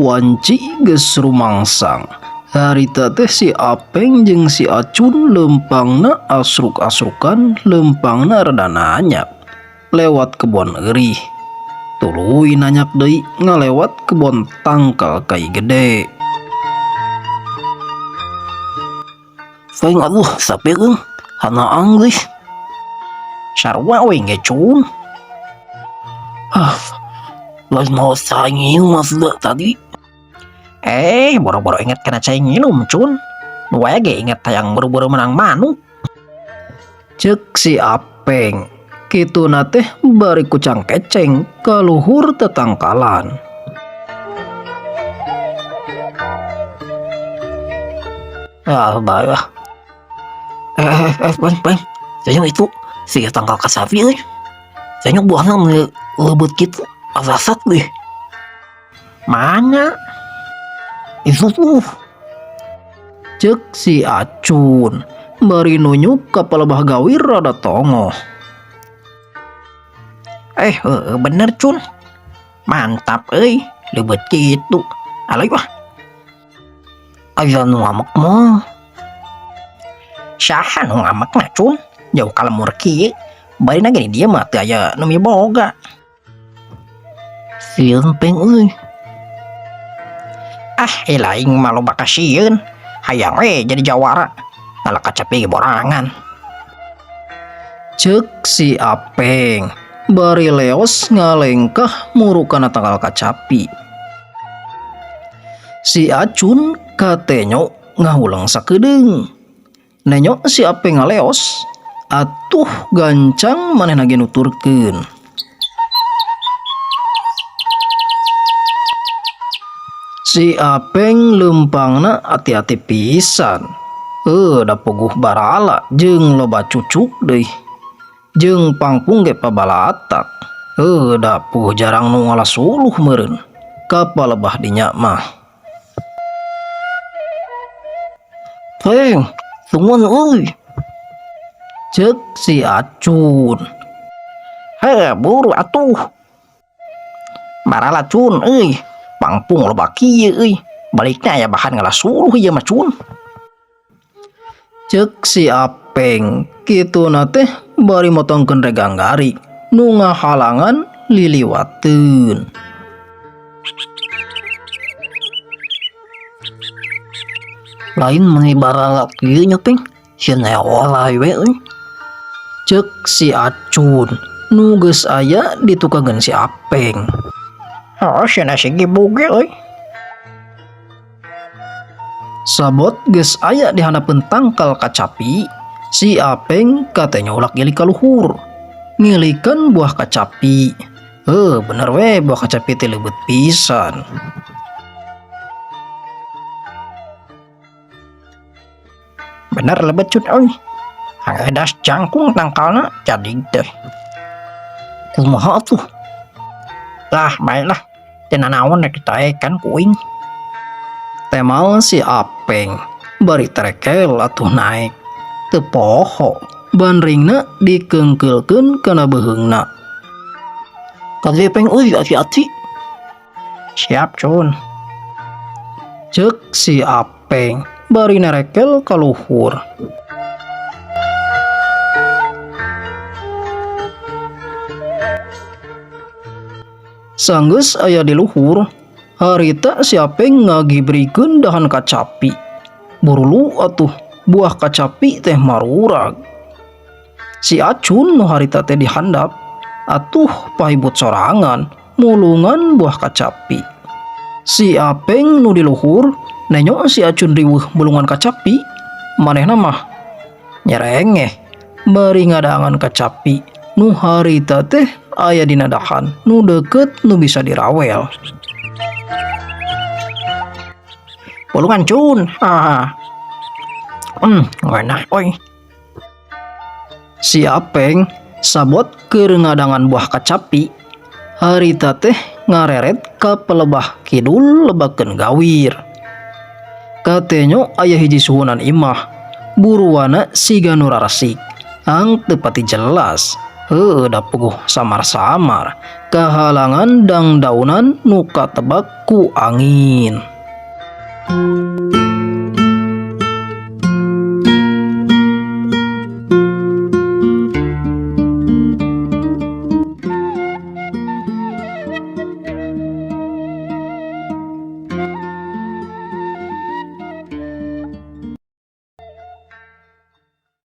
Wanci geus rumangsang. Harita teh si Apeng jeung si Acun leumpangna asruk-asrukan leumpangna rada nanyak lewat kebon eurih. Tuluy nanyak deui ngalewat kebon tangkal kai gede. Peng aduh sapi euy, hanaang euy. Sarua we ge Cun. Ah, lain mau cai nginum maksudna tadi. Eh, boro-boro inget kana cai nginum Cun. Nu wae ge inget hayang buru-buru menang manuk. Ceuk si Apeng. Kituna teh bari kucang keceng ka luhur tetangkalan. Ah, bae ah. Eh, eh, eh, peng, peng. Kayaknya itu si tangkal kasapi euy. Kayaknya buahna meuni leubeut kitu, arasat deh. Mana? Itu tuh. Ceuk si Acun bari nunjuk ka palebah gawir rada tongoh. Eh, heueuh bener Cun. Mantap euy, leubeut kitu. Aloy wah. Aya nu ngamek mah. Saha nu ngamekna Cun? Jauh ka lemur kieu. Barina ge di dieu mah teu aya nu miboga. Sieun peng euy. Ah, ieu aing mah loba kasieun. Hayang we jadi jawara. Ngalak kacapi ge borangan. Ceuk si Apeng bari leos ngalengkah muru kana tangkal kacapi. Si Acun katenyo ngahuleng sakedeung. Nenyo si Apeng ngaleos, atuh gancang manehna ge nuturkeun. Si Apeng leumpangna ati-ati pisan. Da puguh barala jeung loba cucuk deui. Jeung pangpung ge pabalatak. Da puguh jarang nu ngalasuluh meureun. Ka palebah dinya mah. Peng, tungguan euy. Ceuk si Acun. Heuh, buru atuh. Barala Cun euy. Pangpung loba kieu euy. Balikna aya bahan ngalasuluh ieu mah Cun. Ceuk si Apeng kituna teh bari motongkeun regang gari nu ngahalangan liliwateun. Lain meuni barala kieu nya Peng, sieun olay we euy. Ceuk si Acun nu geus aya ditukangeun si Apeng. Oh, sieun si Gibug ge euy. Sabot geus aya di handapeun tangkal kacapi, si Apeng katanya ulak ngilik ka luhur. Ngilikan buah kacapi. Heuh, bener we buah kacapi teh leubeut pisan. Bener lebet Cun euy. Hangedas jangkung tangkalna jadi teh. Kumaha atuh? Lah, baiklah. Teu nanaon rek ditaekan ku uing. Temal si Apeng bari terekel atuh naek. Teu poho bandringna dikeungkeulkeun kana beuheungna. Kade Peng euy ati-ati. Siap Cun. Ceuk si Apeng bari nerekel ka luhur. Sanggeus aya di luhur, harita si Apeng ngagibrikeun dahan kacapi. Burulu atuh buah kacapi teh marurag. Si Acun nu harita teh dihandap, atuh pahibut sorangan mulungan buah kacapi. Si Apeng nu di luhur nenyo si Acun riweuh mulungan kacapi, manehna mah nyerengeh bari ngadangan kacapi nu harita teh aya dina dahan nu deukeut nu bisa dirawel. Pulungan Cun. Ah. Ngeunah euy. Si Apeng sabot keur ngadangan buah kacapi, harita teh ngareret ka pelebah kidul lebakeun gawir. Katenyo aya hiji suhunan imah, buruana siga nu raresik, ang teu pati jelas. Heueuh da puguh samar-samar kahalangan dangdaunan nu katebak ku angin.